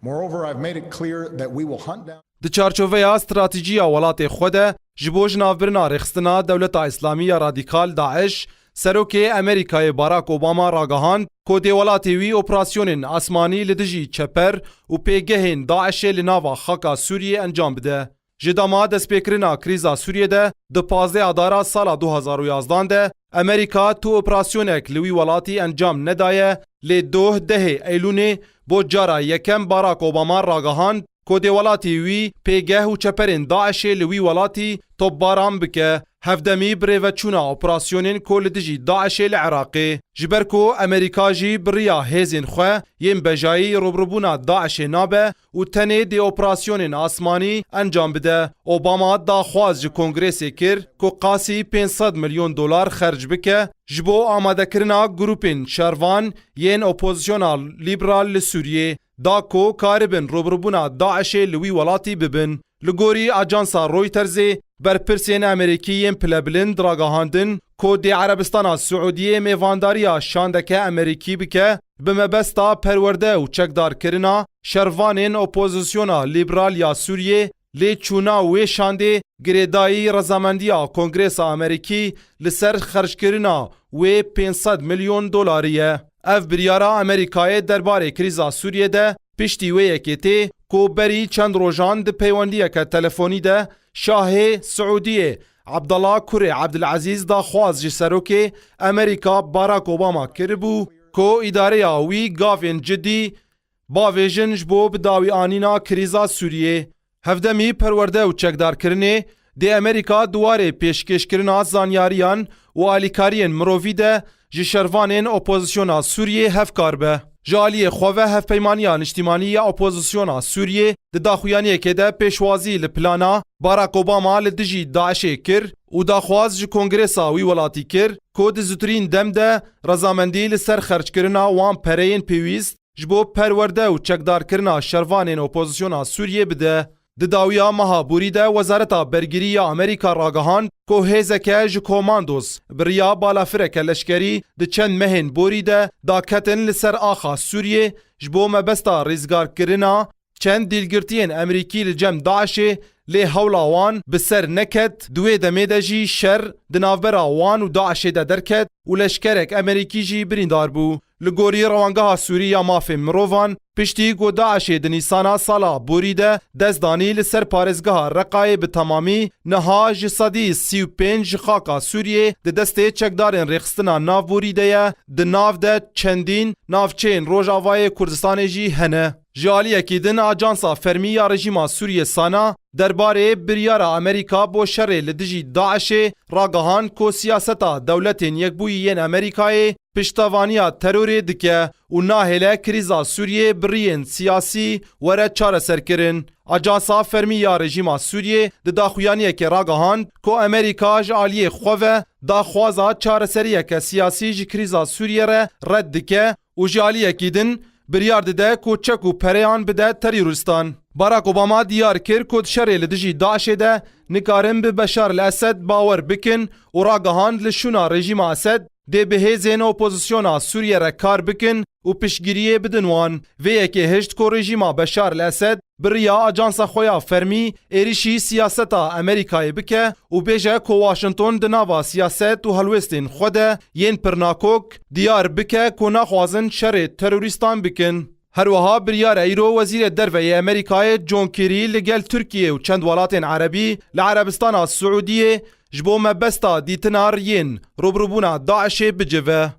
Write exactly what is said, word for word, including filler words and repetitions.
Moreover, I've made it clear that we will hunt down Di çarçoveya stratejî ya welatê xwe de ji bo jinavbirina rêxistina Dewleta Îslamî ya Radîkal, DAIŞ, Serokê Amerîkayê Barack Obama ragihand ku dê welatê wî operasyonên asmanî li dijî çeper û pêgehên DAIŞê li nava xaka Sûriyê encam bide. Ji dema destpêkirina krîza Sûriyê de di pazdeh Adara sala du hazar û yazdan de Amerîka tu operasyonek li wî welatî encam nedaye, lê doh dehê Eylûnê bo cara yekem Barack Obama ragihand ku dê welatî wî pêgeh û çeperên DAIŞê li wî welatî topbaran bike, hevdemî birêveçûna operasyonên ku li dijî DAIŞê li Iraqê. Ji ber ku Amerîka jî bi riya hêzên xwe yên bejayî rûbirûbûna DAIŞê nabe û tenê dê operasyonên asmanî encam bide, Obama daxwaz ji Kongresê kir ku qasî pênc sed milyon dolar xerc bike ji bo amadekirina grûpên şervan yên opozisyona lîberal li Sûriyê, da ku karibin rûbirûbûna DAIŞê li wî welatî bibin. Li gorî ajansa Reutersê, berpirsên Amerîkî yên pilebilind ragihandin ku dê Erebistana Siûdiyê mêvandariya şandeke Amerîkî bike bi mebesta perwerde û çekdarkirina şervanên opozisyona lîberal ya Sûriyê, lê çûna wê şandê girêdayî rezamendiya Kongresa Amerîkî li ser xerckirina wê pênc sed milyon dolarî ye. Ev biryara Amerîkayê derbarê krîza Sûriyê de piştî wê yekê tê ku berî çend rojan di peywendiyeke telefonî de Şahê Siûdiyê Abdullah kurê Abdulazîz daxwaz ji Serokê Amerîka Barack Obama kiribû ku îdareya wî gavên cidî bavêjin ji bo bi dawî anîna krîza Sûriyê. Hevdemî perwerde û çekdarkirinê dê Amerîka di warê pêşkêşkirina zanyariyan û alîkariyên mirovî de ji şervanên opozisyona Sûriyê hevkar be. Ji aliyê xwe ve Hevpeymaniya Niştimanî ya Opozisyona Sûriyê di daxuyaniyekê de pêşwazî li plana Barack Obama li dijî DAIŞê kir û daxwaz ji Kongresa wî welatî kir ku di zûtirîn dem de rezamendî li ser xerckirina wan pereyên pêwîst ji bo perwerde û çekdarkirina şervanên opozisyona Sûriyê bide. Di dawiya meha borî de Wezareta Bergirî ya Amerîka ragihand ku hêzeke ji komandos bi riya balafireke leşkerî di çend mehên borî de daketin li ser axa Sûriyê ji bo mebesta rîzgarkirina çend dîlgirtiyên Amerîkî li cem DAIŞê, lê hewla wan bi ser neket, di wê demê de jî şer di navbera wan û DAIŞê de derket û leşkerek Amerîkî jî birîndar bû. Li gorî Rewangeha Sûrî ya Mafên Mirovan, piştî ku DAIŞê di Nîsana sala borî de dest danî li ser parêzgeha Reqayê bi temamî, niha ji sedî sî û pênc ji xaka Sûriyê di destê çekdarên rêxistina navborî de ye, di nav de çendîn navçeyên Rojavayê Kurdistanê jî hene. Ji aliyekî din, Ajansa Fermî ya Rejîma Sûriyê, SANA, derbarê biryara Amerîka bo şerê li dijî DAIŞê ragihand ku siyaseta Dewletên Yekbûyî yên Amerîkayê piştevaniya terorê dike û nahêle krîza Sûriyê bi riyên siyasî were çareserkirin. Ajansa Fermî ya Rejîma Sûriyê di daxuyaniyekê ragihand ku Amerîka ji aliyê xwe ve daxwaza çareseriyeke siyasî ji krîza Sûriyê re red dike û ji aliyekî din biryar dide ku çek û pereyan bide terorîstan. Barack Obama diyar kir ku di şerê li dijî DAIŞê de nikarin bi Beşar el-Esed bawer bikin û ragihand li şûna rejîma Esed dê bi hêzên opozisyona Sûriyê re kar bikin û piştgiriyê bidin wan. Vê yekê hişt ku rejîma Beşar el-Esed bi riya ajansa xwe ya fermî êrişî siyaseta Amerîkayê bike û bêje ku Washington di nava siyaset û helwêstên xwe de yên pirnakok diyar bike ku naxwazin şerê terorîstan bikin. Her wiha biryar e îro Wezîrê Derve yê Amerîkayê John Kerry li gel Tirkiye û çend welatên Erebî li Erebistana Siûdiyê ji bo mebesta dîtina riyên rûbirûbûna DAIŞê bicive.